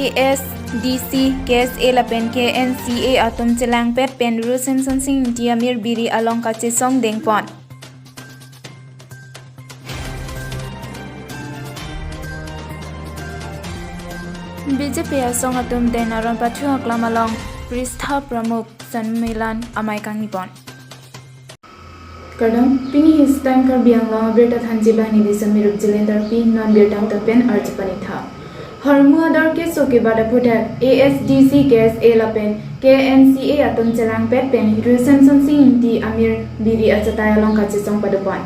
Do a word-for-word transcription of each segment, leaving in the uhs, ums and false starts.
ASDC, KSA lapen KNCA atum chelangpet pen Ru Semsonsing Ingti amir biri along kachesong dengpon. BJP asong atum den aron pathu aklam along Pristha Pramukh Sanmelan amei kangnipon. Kardom, pini His Time Karbi Anglong abirta thanji bang neli Somirup Jilendar pi, non birta angtan pen arju panitha. Hormu ador keso kebat aphuthak ASDC, KSA lapen KNCA atum chelangpet pen Ru Semsonsing Ingti amir biri achatai along kachesong padopon.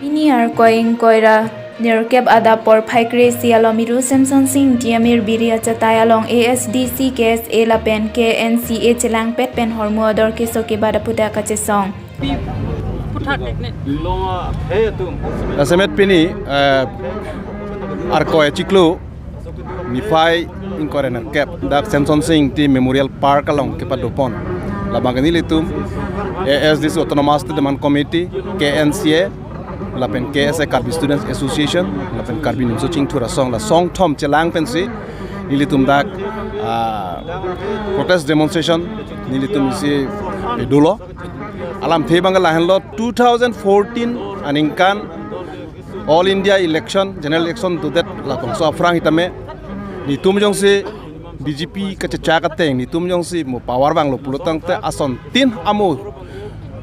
Pini Arkoi ingkoi ra nerkep adap porphai kre-isi along Ru Semsonsing Ingti amir biri achatai along ASDC, KSA lapen KNCA chelangpet pen hormu ador keso kebat aphuthak kachesong. Lasemet pini, eh, Arkoi achiklo niphai ingkoi ra nerkep dak Semsonsing Ingti Memorial Park along kepadopon. Labang ke nelitum ASDC Autonomous State Demand Committee, KNCA lapen KSA, Karbi Students Association lapen Karbi Nimso Chingthur Asong, la songthom chelang pensi nelitum dak, ah, protest demonstration nelitum isi pedolo. Alamthe abang ke lahenlo, two thousand fourteen aningkan All India election, general election dodet labangso aphrang hitame nelitum jongsi BJP kachechak ateng, nelitum jongsi mo power vanglo pulotangte asontin amo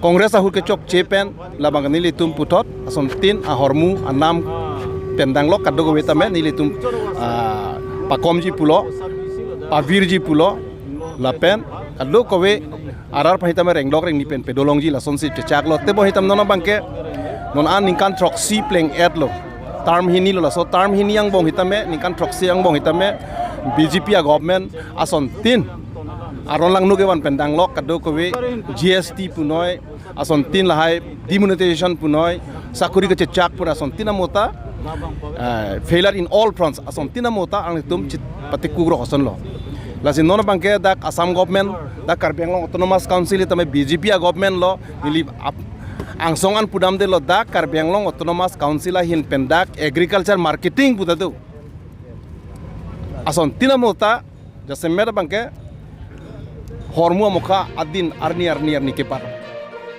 Congress ahut kechokche pen labang ke nelitum puthot asontin ahormu anam pen danglok kadokave tame nelitum, ah, pakomji pulo, pavirji pulo, lapen kadokave arat aphan hitame renglok rengni pen pedolongji, lasonsi chechaklo. Tebon hitam non abang ke non an ningkan throksi pleng-etlo. Term hinilo, laso term hini angbong hitame, ningkan throksi angbong hitame BJP a-government asontin aron langno kevan pen danglok kadokave GST punoi, asontin lahai demonetization punoi, sakuri kachechak pun asontin amo ta, eh, failure in all fronts, asontin amo ta alangtum chit patikuk rok asonlo. Lasi non abang ke dak Assam government, dak Karbi Anglong Autonomous Council hitame BJP a-government lo, neli ap-, angsong an pudamdelo, dak Karbi Anglong Autonomous Council ahin pen dak agriculture marketing pu ta do. Asontin amo ta jasemet abang ke hormu amokha adin arni arni arni kepat.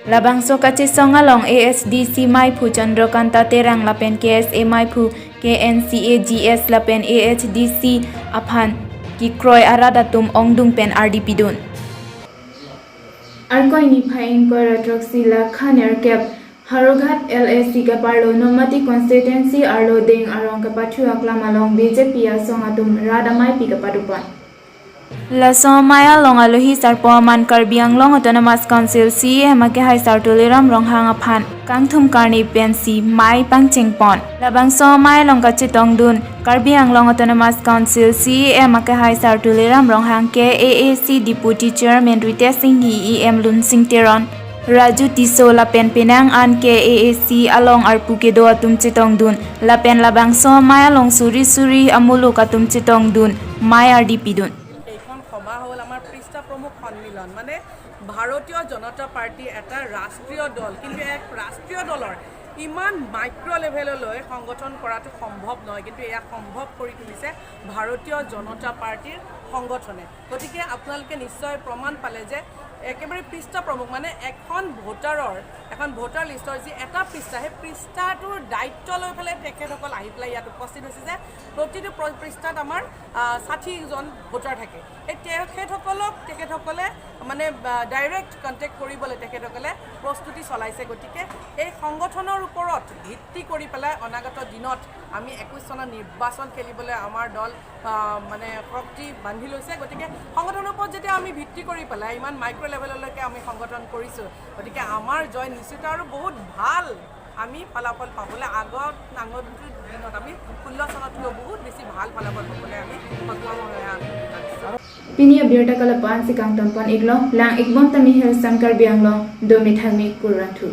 Labangso kachesong along ASDC maiphu Chandrakanta Terang lapen KSA maiphu, KNCA GS lapen AHDC aphan kekroi arat atum ongdung pen ardi pidun. Arkoi niphai ingkoi ra throksi lakha nerkep Howraghat LAC kaparlo Nomati constituency arlo deng arong kapathu aklam along BJP asong atum rat amei pi kapadopon. Laso amei along alohi sarpo aman Karbi Anglong Autonomous Council CEM akehai Sar Tuliram Ronghang aphan kangthum karni pensi mei pangchengpon. Labangso amei along kachetongdun Karbi Anglong Autonomous Council CEM akehai Sar Tuliram Ronghang, KAAC Deputy Chairman Ritesh Enghi, EM Lunsing Teron, Raju Tisso lapen penang an KAAC along arpu kedo atum chetongdun, lapen labangso amei along suri suri amuluk atum chetongdun mei ardi pidun. এইখন সভা হ'ল আমাৰ পৃষ্ঠা প্ৰমুখ সন্মিলন, মানে ভাৰতীয় জনতা পাৰ্টি এটা ৰাষ্ট্ৰীয় দল, কিন্তু এক ৰাষ্ট্ৰীয় দলৰ ইমান মাইক্ৰ' লেভেললৈ সংগঠন কৰাটো সম্ভৱ নহয়, কিন্তু এয়া সম্ভৱ কৰি তুলিছে ভাৰতীয় জনতা পাৰ্টিৰ সংগঠনে। গতিকে আপোনালোকে নিশ্চয় প্ৰমাণ পালে যে একেবাৰে পৃষ্ঠা প্ৰমুখ, মানে এখন ভোটাৰৰ, এখন ভোটাৰ লিষ্টৰ যি এটা পৃষ্ঠা, সেই পৃষ্ঠাটোৰ দায়িত্ব লৈ পেলাই তেখেতসকল আহি পেলাই ইয়াত উপস্থিত হৈছে যে প্ৰতিটো প্ৰ-, পৃষ্ঠাত আমাৰ, আহ, ষাঠিজন ভোটাৰ থাকে। এই তেখেতসকলক তেখেতসকলে মানে, আহ, ডাইৰেক্ট কণ্টেক্ট কৰিবলৈ তেখেতসকলে প্ৰস্তুতি চলাইছে। গতিকে এই সংগঠনৰ ওপৰত ভিত্তি কৰি পেলাই অনাগত দিনত আমি একৈশ চনৰ নিৰ্বাচন খেলিবলৈ আমাৰ দল, আহ, মানে শক্তি বান্ধি লৈছে। গতিকে সংগঠনৰ ওপৰত যেতিয়া আমি ভিত্তি কৰি পেলাই ইমান মাইক্ৰ' লেভেললৈকে আমি সংগঠন কৰিছোঁ, গতিকে আমাৰ জয় নিশ্চিত আৰু বহুত ভাল আমি ফলাফল পাবলৈ আগত, আগন্তুক দিনত আমি ষোল্ল চনতকৈ বহুত বেছি ভাল ফলাফল পাবলৈ আমি সক্ষম হৈ আহিম। Pini abirta kalapan si kangtonpon iklo, lang ikbom tame His Time Karbi Anglong, do methang me kurvangthu.